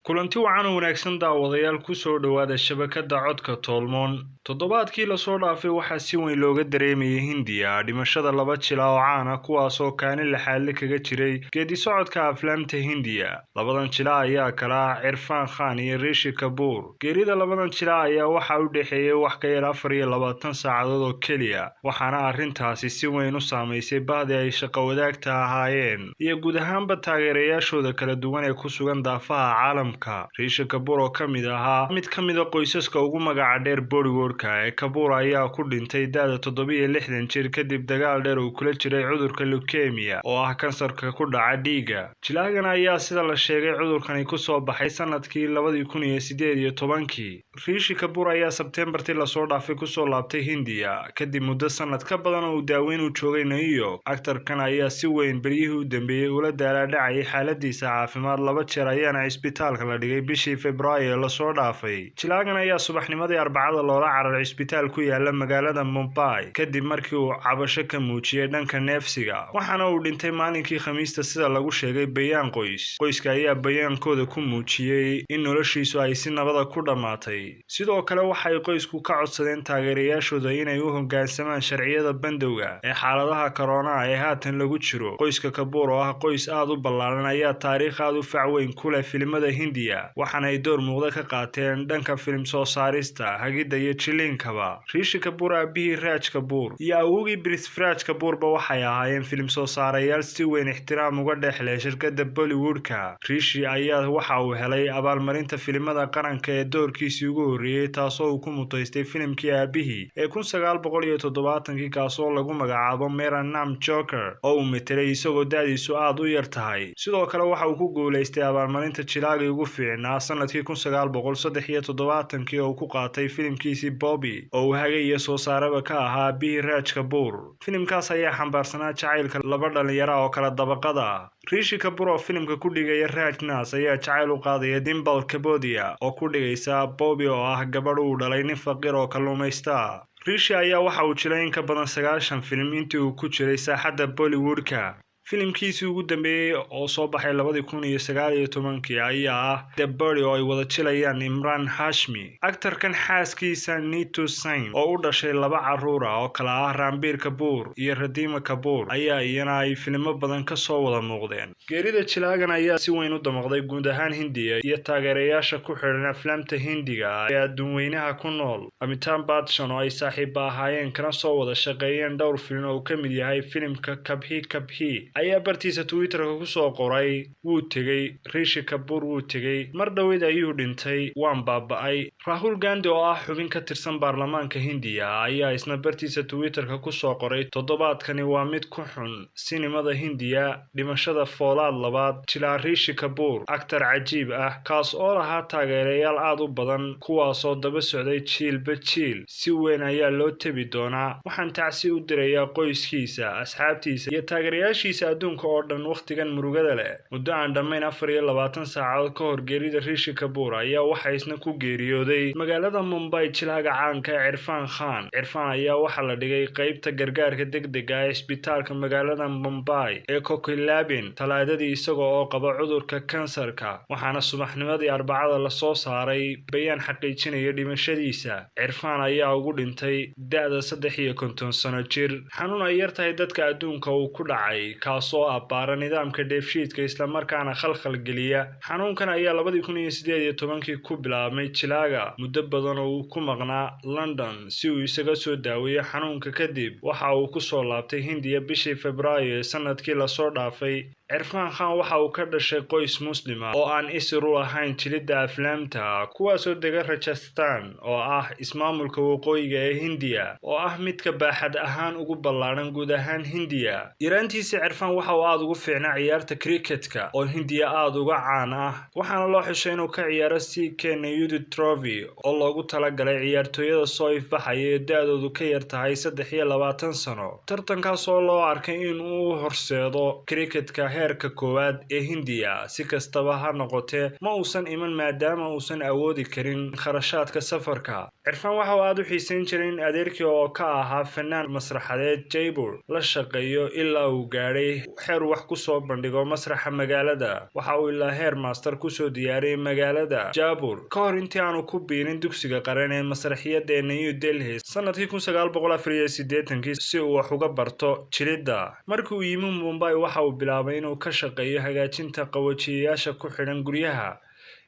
Kulanti wacan oo wanaagsan, daawadayaal. Kusoo dhowaada shabakada Codka Toolmoon. Toddobaadkii lasoo dhaafay waxaa si weyn looga dareemayay Hindiya dhimashada laba jila oo caan ah, kuwaasoo kaalin laxaadle kaga jiray geedi socodka aflaamta Hindiya. Labadan jila ayaa kala ah Cirfaan Khan iyo Rishi Kapoor. Geerida labadan jila ayaa waxaa u dhexeeyay wax ka yar 24 saacadood oo keliya, waxaana arrintaasi si weyn u saamaysay bahdii ay shaqo wadaagta ahaayeen iyo guud ahaanba taageerayaashooda kala duwan ee ku sugan daafaha caalamka. Rishi Kapoor, oo ka mid ahaa mid ka mid a qoysaska ugu magaca dheer Bollywoodka ee Kapoor, ayaa ku dhintay da'da 67 jir kadib dagaal dheer uu kula jiray cudurka leukemia, oo ah kansarka ku dhaca dhiigga. Jilaagan ayaa, sida la sheegay, cudurkani kusoo baxay sanadkii 2018-kii. Rishi Kapoor ayaa Sebtembartii lasoo dhaafay kusoo laabtay Hindiya kadib muddo sanad ka badan oo uu daaweyn u joogay New York. Actarkan ayaa si weyn beryihii u dambeeyey ula daalaadhacayay xaaladiisa caafimaad, laba jeer ayaana cisbitaalka la dhigay bishii Februaayo ee lasoo dhaafay. Jilaagan ayaa subaxnimadii Arbacada loola cararay cisbitaal ku yaala magaalada Mumbai kadib markii uu cabasho ka muujiyey dhanka neefsiga, waxaana uu dhintay maalinkii Khamiista, sida lagu sheegay bayaan qoys. Qoyska ayaa bayaankooda ku muujiyey in noloshiisu ay si nabada ku dhammaatay. Sidoo kale waxay qoysku ka codsadeen taageerayaashooda inay u hoggaansamaan sharciyada bandowga ee xaaladaha corona ee haatan lagu jiro. Qoyska Kapoor, oo ah qoys aad u ballaaran, ayaa taariikh aad u fac weyn ku leh filimada Hindiya, waxaana ay door muuqda ka qaateen dhanka filim soo saarista, hagidda iyo jiliinkaba. Rishi Kapoor aabihii Raj Kapoor iyo awowgii Prithviraj Kapoorba waxay ahaayeen filim soo saarayaal si weyn ixtiraam uga dhex leh shirkadda Bollywoodka. Rishi ayaa waxa uu helay abaalmarinta filimada qaranka ee doorkiisii ugu horreeyey, taasoo uu ku mutaystay filimkii aabihii ee 1970-kii, kaasoo lagu magacaabo Mera Naam Joker, oo uu metelay isagoo da'diisu aad u yar tahay. Sidoo kale waxa uu ku guulaystay abaalmarinta jilaagii ugu fiicnaa sanadkii 1973-kii, oo uu ku qaatay filimkiisii Bobby, oo uu hagay iyo soo saaraba ka ahaa aabihii Raj Kapoor. Filimkaas ayaa xambaarsanaa jacaylka laba dhalinyaro oo kala dabaqada ah. Rishi Kapoor, oo filimka ku dhigaya Raj Nath, ayaa jacayl u qaadaya Dimple Kapadia, oo ku dhigaysa Bobby, oo ah gabadh uu dhalay nin faqiir oo kalluumaysta. Rishi ayaa waxa uu jilay in ka badan 90 filim intii uu ku jiray saaxadda Bollywoodka. Filimkiisii ugu dambeeyey oo soo baxay 2019-kii ayaa ah The Body, oo ay wada jilayaan Emraan Hashmi. Actarkan xaaskiisa Neetu Singh, oo u dhashay laba caruur ah oo kala ah Ranbir Kapoor iyo Riddhima Kapoor, ayaa iyana ay filimo badan kasoo wada muuqdeen. Geerida jilaagan ayaa si weyn u damaqday guud ahaan Hindiya iyo taageerayaasha ku xidhan aflaamta Hindiga ee adduunweynaha ku nool. Amitabh Bachchan, oo ay saaxiiba ahaayeen kana soo wada shaqeeyeen dhowr filim oo uu ka mid yahay filimka Kabhi Kabhi, ayaa bartiisa Twitterka kusoo qoray: "Wuu tegey, Rishi Kapoor wuu tegey, mar dhoweyd ayuu dhintay, waan baaba'ay." Rahul Gandhi, oo ah xubin ka tirsan baarlamaanka Hindiya, ayaa isna bartiisa Twitterka kusoo qoray: "Toddobaadkani waa mid ku xun sinimada Hindiya, dhimashada foolaad labaad jilaa Rishi Kapoor, actor cajiib ah, kaas oo lahaa taageerayaal aad u badan, kuwaasoo daba socday jiilba jiil. Si weyn ayaa loo tebi doonaa. Waxaan tacsi u dirayaa qoyskiisa, asxaabtiisa iyo taageerayaashiisa adduunka oo dhan wakhtigan murugada leh." Muddo aan dhammayn 24 saacadood ka hor geerida Rishi Kapoor ayaa waxa isna ku geeriyooday magaalada Mumbai jilaaga caanka ee Cirfaan Khan. Cirfaan ayaa waxaa la dhigay qeybta gargaarka degdega ah ee isbitaalka magaalada Mumbai ee Kokilaben Talaadadii, isaga oo qaba cudurka kansarka, waxaana subaxnimadii Arbacada lasoo saaray bayaan xaqiijinaya dhimashadiisa. Cirfaan ayaa ugu dhintay da'da 53 sano jir xanuun ay yar tahay dadka adduunka uu ku dhacay, kaasoo abbaara nidaamka dheefshiidka islamarkaana khalkhal geliya. Xanuunkan ayaa 2018-kii ku bilaabmay jilaaga muddo badan oo uu ku maqnaa London si uu isaga soo daaweeyo xanuunka. Kadib waxa uu kusoo laabtay Hindiya bishii Febraayo ee sanadkii lasoo dhaafay. Cirfaan Khan waxa uu ka dhashay qoys Muslima oo aan isir u lahayn jilidda aflaamta, kuwaasoo dega Rajasthan, oo ah ismaamulka waqooyiga ee Hindiya, oo ah midka baaxad ahaan ugu ballaadhan guud ahaan Hindiya. Yaraantiisa Cirfaan waxa uu aada ugu fiicnaa ciyaarta cricketka, oo Hindiya aada uga caan ah, waxaana loo xushay inuu ka ciyaaro CK Nayudu Trophy, oo loogu talagalay ciyaartooyada soo ifbaxaya ee da'doodu ka yar tahay 23 sano, tartankaas oo loo arkay in uu horseedo cricketka. heerka koowaad ee Hindiya. Si kastaba ha noqotee, ma uusan iman maadaama uusan awoodi karin kharashaadka safarka. Cirfaan waxa uu aad u xiiseyn jiray in adeerkii oo ka ahaa fanaan masraxadeed Jaipur la shaqeeyo ilaa uu gaadhay xeer wax ku soo bandhigo masraxa magaalada. Waxa uu ilaa heer master kusoo diyaariyay magaalada Jaipur ka hor intii aanu ku biirin dugsiga qaran ee masraxiyadda ee New Delhi sanadkii 1984-kii si uu wax uga barto jilidda. Markii uu yimi Mumbai, waxa uu bilaabay inuu ka shaqeeyo hagaajinta qaboojiyeyaasha ku xidhan guryaha,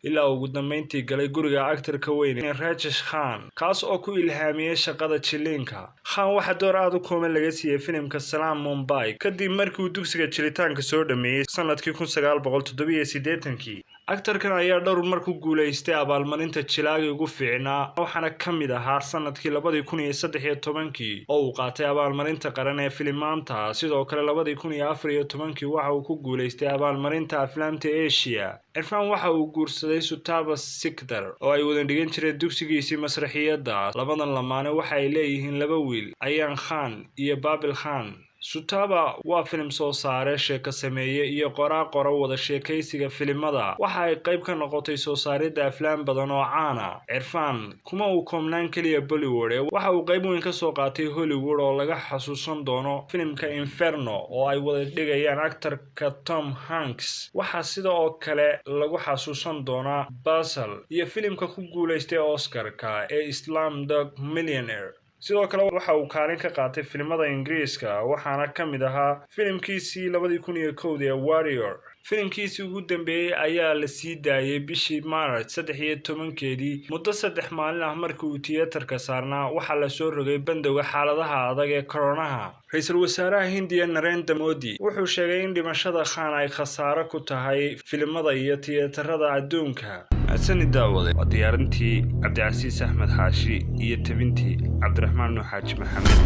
ilaa ugu dambeyntii galay guriga actarka weyn ee Rajesh Khan, kaas oo ku ilhaamiyey shaqada jiliinka. Khan waxaa door aad u kooban laga siiyey filimka Salaam Mumbai kadib markii uu dugsiga jilitaanka soo dhameeyey sanadkii 1987-kii. Actarkan ayaa dhowr mar ku guuleystay abaalmarinta jilaagii ugu fiicnaa, waxaana ka mid ahaa sanadkii 2013-kii oo uu qaatay abaalmarinta qaran ee filimaanta. Sidoo kale 2014-kii waxa uu ku guuleystay abaalmarinta aflaamta Asia. Cirfaan waxa uu guursaday Sutapa Sikdar oo ay wada dhigan jireen dugsigiisii masraxiyadda. Labadan lamaane waxa ay leeyihiin laba wiil, Ayaan Khan iyo Babil Khan. Sutapa waa filim soo saare, sheeko sameeye iyo qoraa qora wada sheekaysiga filimada. Waxa ay qayb ka noqotay soo saaridda aflaam badan oo caana. Cirfaan kuma uu koobnaan keliya Bollywood ee waxa uu qayb weyn ka soo qaatay Hollywood oo laga xasuusan doono filimka Inferno oo ay wada dhigayaan actarka Tom Hanks. Waxaa sida oo kale lagu xasuusan doonaa Basel iyo filimka ku guuleystay Oscar-ka ee Slumdog Millionaire. Sidoo kale waxa uu kaalin ka qaatay filimada Ingiriiska, waxaana ka mid ahaa filimkiisii 2001-dii ee Warrior. Filimkiisii ugu dambeeyey ayaa la sii daayay bishii Maarch 13-keedii. Muddo 3 maalin ah markii uu tiyaatarka saarnaa, waxaa lasoo rogay bandowga xaaladaha adag ee koronaha. Ra-iisul wasaaraha Hindiya Narendra Modi wuxuu sheegay in dhimashada Khan ay khasaare ku tahay filimada iyo tiyaatarada adduunka. Mahadsanid daawade. Waa diyaarintii Cabdicasiis Axmed Xaashi iyo tabintii Cabdiraxmaan Nuux Xaaji Maxamed.